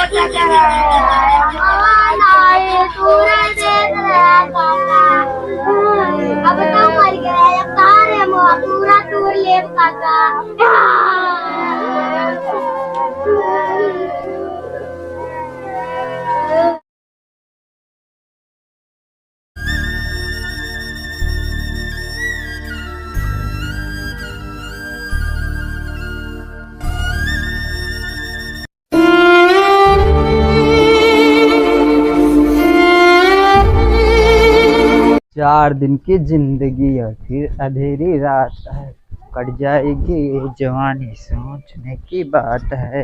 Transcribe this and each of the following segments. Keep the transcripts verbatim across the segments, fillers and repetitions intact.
अब तो मर गया, अब तारे मुआ पूरा तूर लेब काका। चार दिन की जिंदगी है, फिर अंधेरी रात है, कट जाएगी ये जवानी, सोचने की बात है।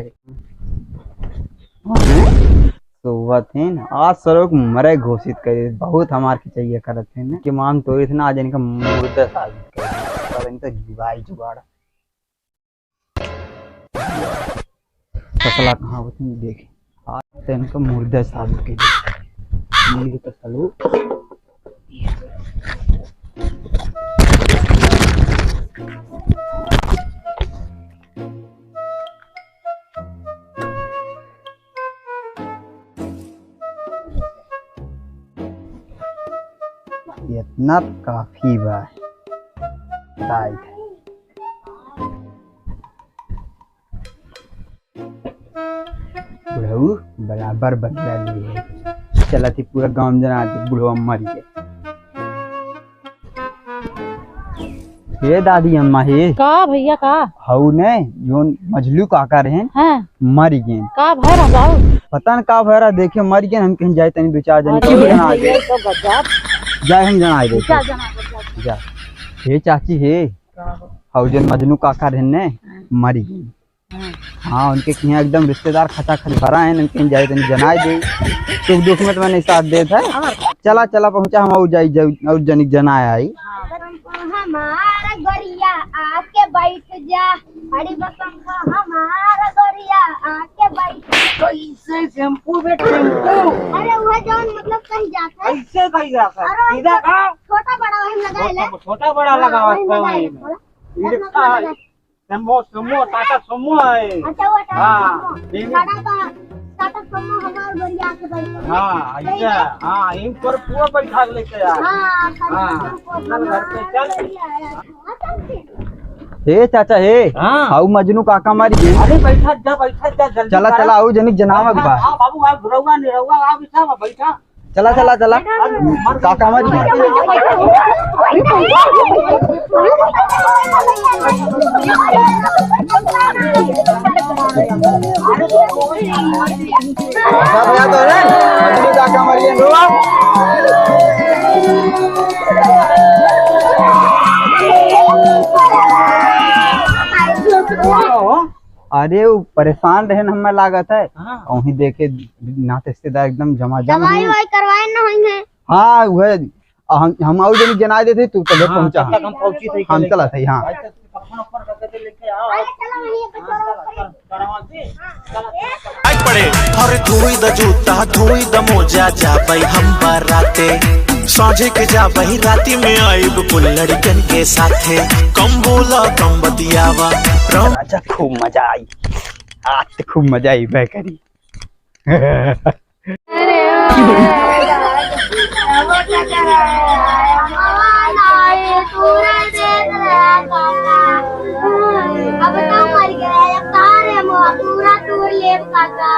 सोवत है ना, आज सरोक मरे घोषित करे, बहुत हमार खिचैया करत है ना कि माम तोरी थे ना, आज इनका मुर्दा साबित कर, पर इनका जुगाड़ जुगाड़। तसला कहाँ होती है, देखे। आज तो इनका मुर्दा साबित कर दे। ये तो तसलो। इतना काफी बा। ताई। बुढ़ऊ बराबर बदला लिए है। चलत ही पूरा गांव जना के बुढ़वा मर गए। हे दादी अम्मा हे। का भैया का? हऊ ने जोन मजलू काका रहन, हाँ। मर गए। का भय रहा बाबू? पता न का भय रहा, देखे मर गए। हम कहीं जाए तनी दो चार जन अरे के जना भैया, दे। तो गजब। जाए हम जना दे। जा, जना दे, जा। जा। हे चाची हे। का हो? हऊ जोन मजनू काका रहन ने, हाँ। मर गए। हाँ। हाँ, उनके किहाँ एकदम रिश्तेदार खचाखच भरा है, उनके जाए तनी जनाए दे। सुख दुख में तो मैंने साथ देत है। चला, चला पहुँचा, हम और जाई, जाऊ, और जनिक जनाए आई। हमार गोरिया आके बैठ जा, हरी बसंत हमार गोरिया आके बैठ जा। कैसे टेम्पू बे टेम्पू? अरे वो जौन मतलब कहीं जाता है। कैसे कहीं जाता है? अरे सीधा वो का? छोटा बड़ा वही लगा है। छोटा, छोटा बड़ा हाँ, लगावा वही है, लगा है। वही में। बोला। ये कितना है? समो, समो, टाटा समो है। अच्छा, वो टाटा हाँ, समो। ये टाटा का, टाटा समो हमार गोरिया के बैठ गया। हाँ, तो ऐसा, इधर हाँ, इन पर पूरा बैठा के लेके आ। हाँ, हाँ, हाँ, चल घर पे चल। हाँ, चल फिर। हे चाचा, हे। हाँ। हाउ मजनू काका मारी गए। अरे बैठा जा, बैठा जा, जल्दी चला, करा। चला, आऊ जनिक जनावा के बैठा, बा। हाँ, बाबू, हाँ, बुढ़ौआ, निरौआ, हाँ, बैठा, बैठा। चला, चला, चला। काका मर गया। अच्छा भैया तो है, मछली काका मर गया, रो। अरे, वो परेशान रहन, हमें लागत है। हाँ। वहीं देखे, नाते रिश्तेदार एकदम जमा जम दवाई हैं। ववाई करवाए न होई हैं। हाँ, वह, हम, हम और जनी जनाए देते, तू तबे हाँ, पहुँचा तब तक हम। हम पहुँची थे, हम लेके। चला थे, हाँ। भाई, तो पकड़ ऊपर करके लेके आओ। अरे, चलो, वहीं पे हाँ, चलो, चलो, ऊपर। चलो, चलो, चलो, चलो। आइ पड़े। हर धोई द जूता, धोई द मोजा, जाबै हम बाराते। साँझे के जाबै, राती में आइब कुल लड़कन के साथे। कम बोला, कम बतियावा। राजा, खूब मजा आई। आज तो खूब मजा आई, मैं करी। अरे, अब तो मर गया, अब तारे मुआ पूरा तूर लेब काका।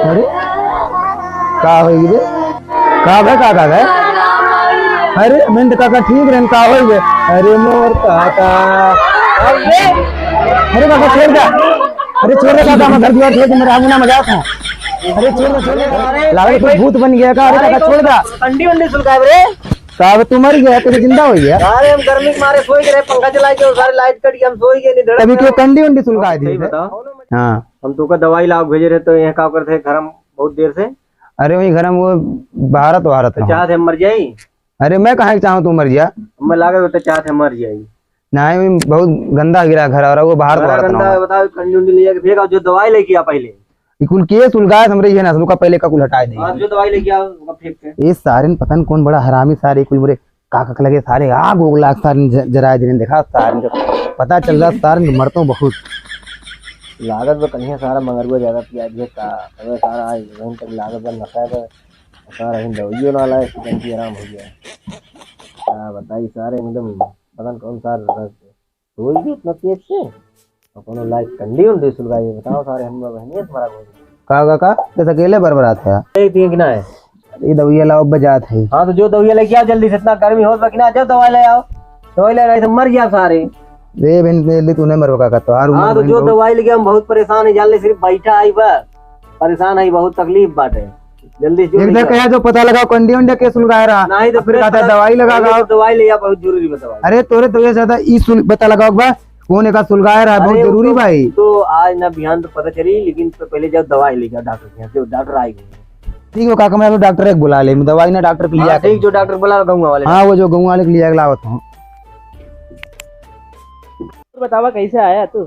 अरे, का होई रे? का बे, का, का बे? अरे, मिंट काका ठीक रहन, का होई बे? अरे, मोर काका। अरे, काका, छोड़ दे। अरे, छोड़ दे, काका, मैं घर दुआर छोड़ के मेरे आगू ना मजाक हूँ। अरे, छोड़ दे, छोड़ दे। लागल कुछ भूत बन गया का? अरे, काका, छोड़ दे। कंडी वंडी सुलगाए रे। का बे, तू मर गया, तेरे जिंदा हो गया? अरे, हम गर्मी के मारे सोई के रहे, पंखा चलाए के, सारे लाइट कट गया, हम सोई गए, नहीं धड़क तभी क्यों गया। कंडी वंडी सुलगाए सही दिए थे? बताओ। हाँ। हम तो का दवाई लाओ भेजे रहे, तो यहाँ का करते हैं, घर में बहुत देर से। अरे वही घर में वो भारत, भारत तो ना हो। चाहत है मर जाई। अरे मैं कहाँ के चाहूँ तू मर जा? मैं लागे तो चाहत है मर जाई। नहीं, वही बहुत गंदा गिरा घर और वो भारत, बड़ा भारत ना गंदा हो। है, बताओ, कंडी उंडी ले जाके फेंक आओ, जो दवाई लेके आ पहले। ई कुल केस उलगाए हमरे, इहे ना, रुका पहले का कुल हटाए दे। हाँ, जो दवाई लेके आओ, ओका फेंक के। ए सारे न पता न कौन बड़ा हरामी सारे, कुल मोरे काका के लगे सारे आग उग लाग सारे ज-, जराए दिन देखा सारे के पता चल रहा सारे के मरतो बहुत। लागत बा कहीं सारा मंगरुआ ज्यादा पिया दिए का, अबे सारा आज वहीं तक लागत बा नशा बा, सारा ही दवाइयों ना लाए, एकदम की आराम हो गया। क्या बताई सारे एकदम पता न कौन सा रस होई भी इतना तेज से। और कोनो लाइक कंडी उंडी सुलगाई, बताओ सारे, हम लोग बहनिया से मरा गए। का, का, का? ते अकेले बरबरात है? एक दिन की ना है। ये दवाइया लाओ, बजात है। हाँ, तो जो दवाइया लेके आओ जल्दी से, इतना गर्मी होत बा कि ना, जाओ दवाई ले आओ। दवाई ले, नहीं तो मर गया सारे। रे बहन, जल्दी तू नहीं मरवा का, तो हारू हाँ, मर तो बहन जो बहुत। दवाई लेके हम बहुत परेशान है, जान ले, सिर्फ बैठा आई बा, परेशान है, बहुत तकलीफ बाटे। जल्दी से एक जल्दी दे करो। कहा जो पता लगाओ, कंडी उंडी के सुलगाए रहा। नहीं तो फिर फिर कहता है पता दवाई लगा पहले लाओ। तो दवाई ले आ, बहुत जरूरी बा दवाई। अरे तोरे तो ये ज्यादा ई सुल-, पता लगाओ बा, कौन एका सुलगाए रहा, बहुत अरे वो जरूरी तो, भाई। तो आज ना बिहान तो पता चली, लेकिन तो पहले जाओ दवाई ले जाओ डॉक्टर के यहाँ, जो डॉक्टर आएगी। ठीक हो काका, मैं डॉक्टर एक बुला ले, दवाई ना डॉक्टर के लिए हाँ, आके। ठीक, जो डॉक्टर बुला गाँव वाले। हाँ, वो जो गाँव वाले के लिए लावत हूँ। बतावा कैसे आया तू?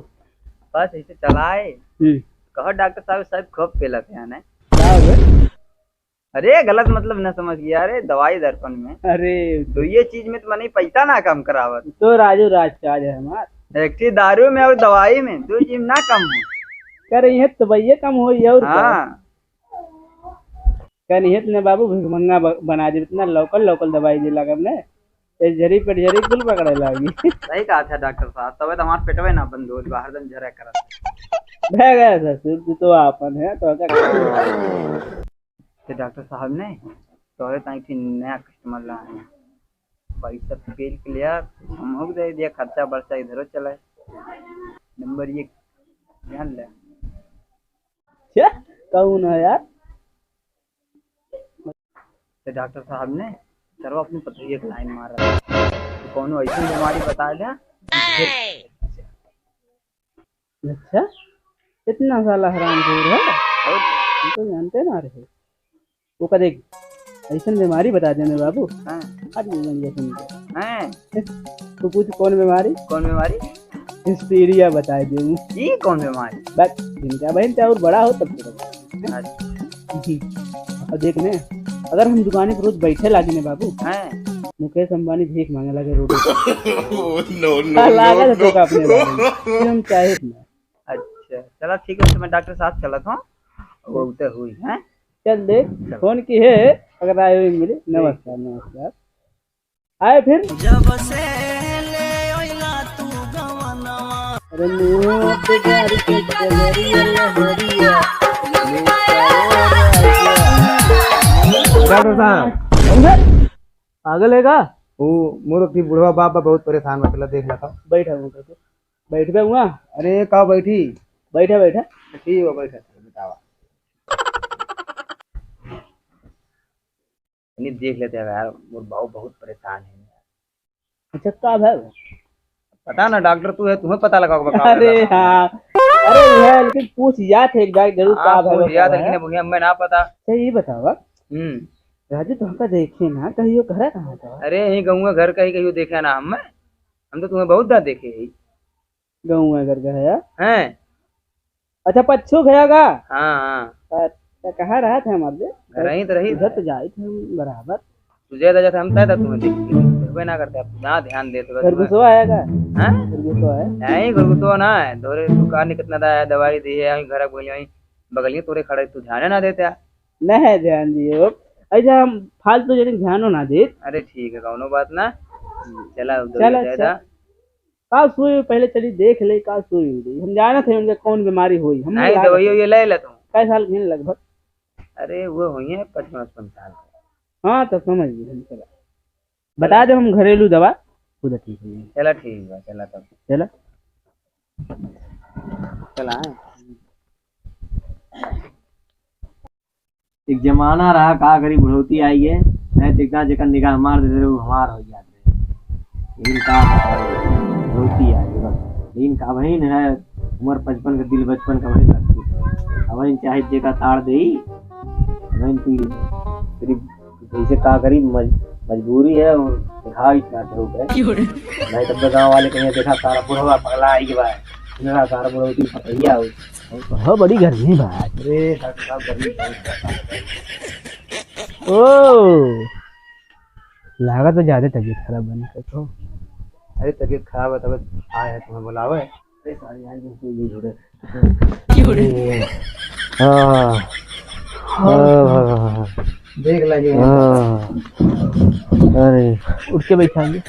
बस ऐसे चलाए। हम्म। कहो डॉक्टर साहब, साहब खूब पेलत है ना। क्या हो गया? अरे गलत मतलब न समझ गया, अरे दवाई दर्पण में। अरे। तो ये चीज में तो मने पैसा ना कम करावत। तो राजू राजकाज है हमार। एक चीज दारू में और दवाई में दो चीज ना कम हो। करे ये तो भैया कम हो ये और का? हाँ। कहीं इतने बाबू भिखमंगा ब-, बना दे, इतना local, local दवाई दे लगा हमने। ये झरी पेट झरी कुल पकड़े लागी। सही कहा था डॉक्टर साहब, तबे तो हमार पेटवे ना बंद होत बा, हरदम झरे करत। भे गया ससुर, तू तो आपन है, तो का। तो डॉक्टर साहब ने तोहरे ताई फिर नया customer ला है। पैसा पेल के लिया, हम हो दे दिया, खर्चा बर्चा इधरो चला है। नंबर एक ध्यान ले। क्या? कौन है यार? तो डॉक्टर साहब ने सरवा अपनी पतोहिया के line मारा। तो कौनो ऐसी बीमारी बता दे। अच्छा, इतना साला हरामखोर है, हम तो जानते ना रहे। वो का देख, ऐसन बीमारी बता देने बाबू। हाँ। आज भी बन गया सुन के। हैं? तू पूछ कौन बीमारी? कौन बीमारी? Hysteria बता दे। ई कौन बीमारी? बस जिनका बहन चाहे और बड़ा हो तब तो। अच्छा। और देख ने, अगर हम दुकाने पर रोज बैठे लागे ने बाबू, हैं? मुकेश अंबानी भीख मांगे लागे रोड पे। Oh, no, no, लागत no, तो no। का अपने बारे में। कि हम चाहे ना। अच्छा, चला ठीक है, तो मैं डॉक्टर साहब चलत हूँ, वो उते हुई, हैं? चल देख, चल। फोन की है, अगर आए हुए मिले। ठीक। नमस्कार, नमस्कार। आए फिर। जब से ले अइला तू गवनवा। अरे मुँह पे गारी के डगरिया लहरिया। डॉक्टर साहब। समझे? पागल है का? वो मोर की बुढ़वा बाप बा, बहुत परेशान बा, चला देख लेता। बैठा हूँ, बैठा। बैठबे हुआ? अरे, का बैठी? बैठा, बैठा। ठीक बा, बैठा, बतावा। नहीं, देख लेते हैं यार, मोर बाबू बहुत परेशान है। अच्छा, का भल? पता ना, डॉक्टर तू है, तुम्हें पता लगा होगा का अरे भल। हाँ, अरे है, लेकिन पूछ जात है एक बार जरूर हाँ, का भल पूछ जात है, बतावा। लेकिन अब हमें ना पता। अच्छा, ये बतावा। हम्म। राजू, तुमका देखे ना, कहियो घर कहाँ का? अरे, यही गाँव घर का ही कहियो देखे ना हम। हम तो तुम्हें बहुत दाँत देखे ही। गाँव में घर का है? हैं? अच्छा, पच्छू गया का? हाँ, हाँ। अच्छा, कहाँ रहत है हमारे? घर ही तो रही। उधर तो जाइत है हम बराबर। तू जाए तो जाते हम तय तक तुम्हें देख के देखबे ना करते, अब ना ध्यान देत बस घर तुम्हें। घुसवा है का? हैं? घर घुसवा है? नहीं, घर घुसवा ना है। धोरे दुकान कितना दा है, दवाई दी है, यहीं घर बोलियो, यहीं बगलिए तोरे खड़े, तू ध्यान ना देते। नहीं ध्यान दिए हो। अच्छा, हम फालतू जने ध्यानो ना देत। अरे ठीक है, कौनो बात ना। चला, चला, जाए अच्छा। दा। का सुई पहले चली देख ले, का सुई हुई। हम जानत है उनके कौन बीमारी हुई। हम नहीं, दवाई ये ले ले तू। कै साल के हैं लगभग? अरे, वो हुई है पचपन, पचपन साल। हाँ, तो समझ गए हम, चला। बता दे, हम घरेलू दवा खुद ठीक हुई है। चला, ठीक बा, चला तब। चला। चला, हाँ। एक जमाना रहा, का करी, बुढ़ौती आई है, नहीं तो इतना जेकर निगाह मार देते रहे, वो हमार हो जात रहे। लेकिन का बताई, बुढ़ौती आई है बस। लेकिन का बहिन है, उम्र पचपन का, दिल बचपन का बहिन लगती है। अब बहिन चाहे जेका ताड़ देई, बहिन तू सिर्फ कैसे का करी, मज-, मजबूरी है और दिखाओ इतना स्वरूप है। क्यों रे? नहीं तो गाँव वाले कहीं देखा, सारा बुढ़वा पगला आई के बा। मेरा सारा बुढ़ौती पतैया हो। हो, बड़ी गर्मी बा। अरे, डॉक्टर साहब, गर्मी बहुत है। ओ, लागत तो ज्यादा तबीयत खराब बनी का तो। अरे, तबीयत खराब है, तब आए हैं तुम्हें बुलावे। अरे, सारी आई नहीं, ये जुड़े। हाँ। हाँ, हाँ, हाँ, हाँ। देख लगे। हाँ। अरे। उठ के बैठा जी।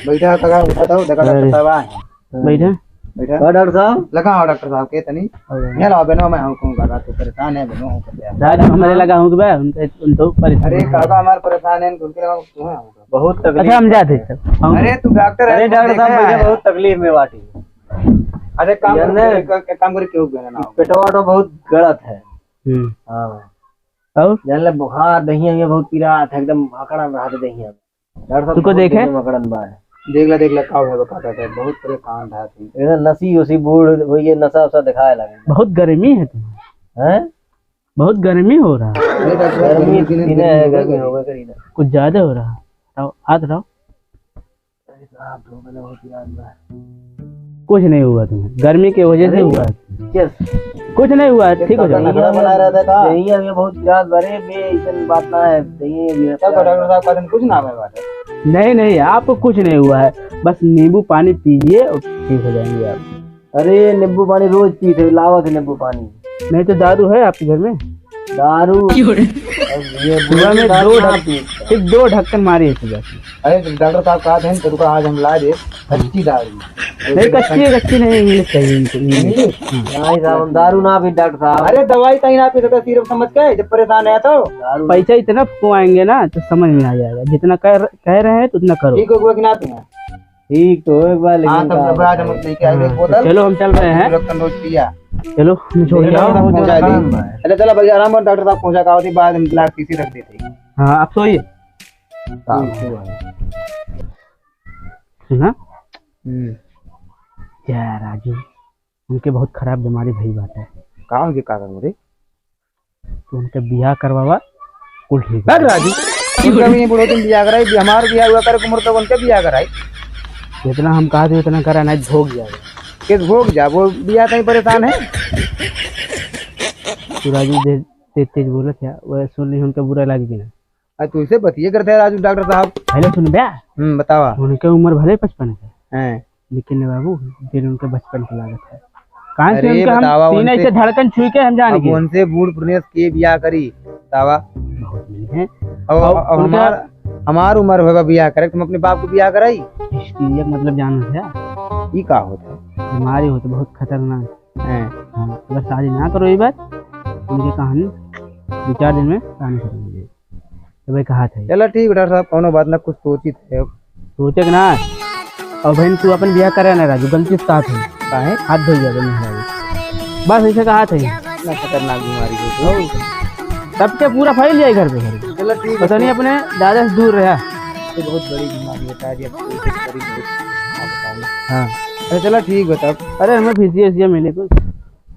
बैठा, तका, बैठा तो, देखा, अरे। डॉक्टर साहब आए हैं। बैठा। बैठा। हाँ, डॉक्टर साहब। लगा हो डॉक्टर साहब के तनी। अरे। यहाँ लाओ, बनो, मैं हूँ, कहूँ, काका, तू परेशान है, बनो, हूँ, कहते हैं। राज, हमारे लगा हूँ कि बे, उनके, उन तो परेशान अरे, हैं। काका, हमारे परेशान हैं, उनके लगा, तुम्हें हूँ। बहुत तकलीफ अच्छा, हम में जाते हैं। सब। हम अरे, तू डॉक्टर है, अरे, तू डॉक्टर साहब, देखा है। मुझे बहुत तकलीफ में बाटी। अरे, काम ये कर, नहीं। एक, एक काम करे, क्यों बेना ना हो। पेटवा तो बहुत गलत है। हम्म। हाँ। और? जान ले, बुखार, दहिया में बहुत पीरा है, एकदम अकड़न रहा था दहिया में। डॉक्टर साहब, तुमको बहुत देखे? दहिया में अकड़न बा है। देख ला, देख ला, का हुआ बा, का कहता है, बहुत परेशान था तू। एकदम नसी उसी बूढ़ हो गई, नशा उशा दिखाए लगे। बहुत गर्मी है तुम्हें। हैं? बहुत गर्मी हो रहा है। अरे, डॉक्टर साहब, गर्मी गर्मी की नहीं, सीने गर्मी है, हो गर्मी गई। हो गई करी ना। कुछ ज्यादा हो रहा है। हटाओ, हाथ हटाओ। अरे साहब, धूप में बहुत पिरात बा। कुछ नहीं हुआ तुम्हें, गर्मी की वजह से अरे, हुआ है। Yes। कुछ नहीं हुआ है, ये ठीक हो जाओ। नखरा बना रहा था का? यही है, ये बहुत पिरात बा रे, बे, ऐसन बात ना है, यही है, ये क्या डॉक्टर साहब, कहते हैं, कुछ ना हुआ है बात है। नहीं, नहीं, आपको कुछ नहीं हुआ है, बस नींबू पानी पीजिए और ठीक हो जाएंगे आप। अरे, नींबू पानी रोज पीते, लावत है नींबू पानी। नहीं तो दारू है आपके घर में? दारू? क्यों रे? अब ये सुबह में दारू दो ना ढक-, पीते। सिर्फ दो ढक्कन मारी है सुबह से। अरे, तो डॉक्टर साहब कहा थे, तो रुका, आज हम ला दे कच्ची दारू। नहीं, कच्ची, कच्ची नहीं, English चाहिए इनको, English। English? हाँ। नहीं साहब, हम दारू ना पी, डॉक्टर साहब। अरे, दवाई कहीं ना पी सकता, सिर्फ समझ के, जब परेशान है तो। दारू पैसा इतना फुआएंगे ना, तो समझ में आ जाएगा। जितना कह, कह रहे हैं, तो उतना करो। ठीक हो गया कि ना तुम्हें? ठीक तो हो एक बार, लेकिन हाँ, तब का घबरा बताए? मत, लेके आए एक हाँ, बोतल। चलो, हम चल रहे हैं। रतन रोज पिया। चलो, हम छोड़ डॉक्टर जाओ। साहब पहुंचा दी। हाँ। अरे चलो भैया, आराम करो, डॉक्टर साहब पहुंचा का होती, बाद में लाग पीसी रख देते हैं। हाँ, आप सोइए। हाँ। सुना? हम्म। यार राजू, उनके बहुत खराब बीमारी भई बाटे। का हो गया, का हो रे? तो उनके बियाह करवावा, कुल ठीक हो भाग जाए। राजू, उनका भी बुढ़ो तुम बियाह कराई, हमार बियाह हुआ करे, उम्र तो उनके बियाह कराई। जितना हम कहा थे उतना करा, नहीं भोग जाएगा। किस भोग जा, वो बियाह कहीं परेशान है। तू राजू दे, तेज तेज बोलत है, वह सुन ली उनका बुरा लागी कि ना। आज तू इसे बतिये करते हैं राजू डॉक्टर साहब। पहले सुन बे। हम्म, बतावा। उनके उम्र भले पचपन है। हैं। लेकिन बाबू, दिल उनके बचपन के लागत है। काहे से अरे उनके हम बतावा, सीने उनसे से धड़कन छुई के हम जान अब गए। उनसे बूढ़ पुरनिया से के बियाह करी, बतावा। बहुत मिली है। अब, और अब उनका हमार, हमार उम्र होगा बियाह करे, तुम अपने बाप को बियाह कराई? हिस्ट्री मतलब जानो है? ई का होता है? बीमारी होते बहुत खतरनाक। हैं। हाँ, अगर शादी ना करो ये बात, उनके कहानी दो चार दिन में कहानी खत्म हो जाएगी। तो भाई कहा था ये? चला ठीक, डॉक्टर साहब, कौनो बात ना, कुछ सोचित है। सोचे के ना। और बहन, तू अपन बियाह करे ना राजू, गलती से कहा था। काहे? हाथ धो गया बहन राजू। बस ऐसे कहा था ये। इतना खतरनाक बीमारी हो तो। सबके पूरा फैल जाए घर पे, घर पे। चला ठीक है। पता नहीं अपने दादा से दूर रहा। तो बहुत बड़ी बीमारी है, शायद ये कोई से करीब है। हाँ। अरे चला ठीक बता। अरे हमें फिजिया फिजिया मिले कुछ।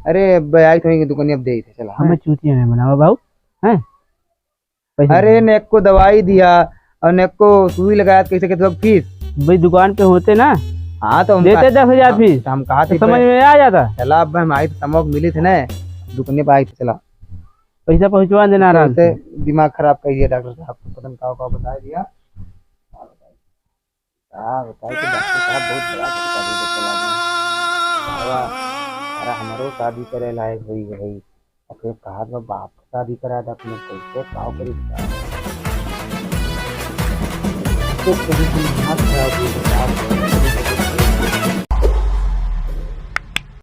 अरे अब आई तो दुकान अब दे ही थे, चला। हमें चूतिया नहीं बनावा बाबू, हैं? पैसा अरे दे। ने को दवाई दिया और ने को सुई लगाया, कैसे कैसे फीस। भाई दुकान पे होते ना, हाँ तो हम देते कहा-, दस हजार हम, फीस, हम कहा तो थे समझ पे-, में आ जाता। चला अब हम आई तो तमोक मिली थे ना, दुकान पे आई थे, चला। पैसा पहुंचवा देना आराम से। दिमाग खराब कर दिया डॉक्टर साहब, पता नहीं का, का बता दिया। का बताई कि डॉक्टर साहब बहुत बड़ा झटका दे के चला गया। बाबा, अरे हमरो शादी करे लायक होई गई। अब फिर कहा तो बाप के शादी करा दे अपने, कैसे का करी बता। तो कभी तुम हाथ खराब हो गया, आप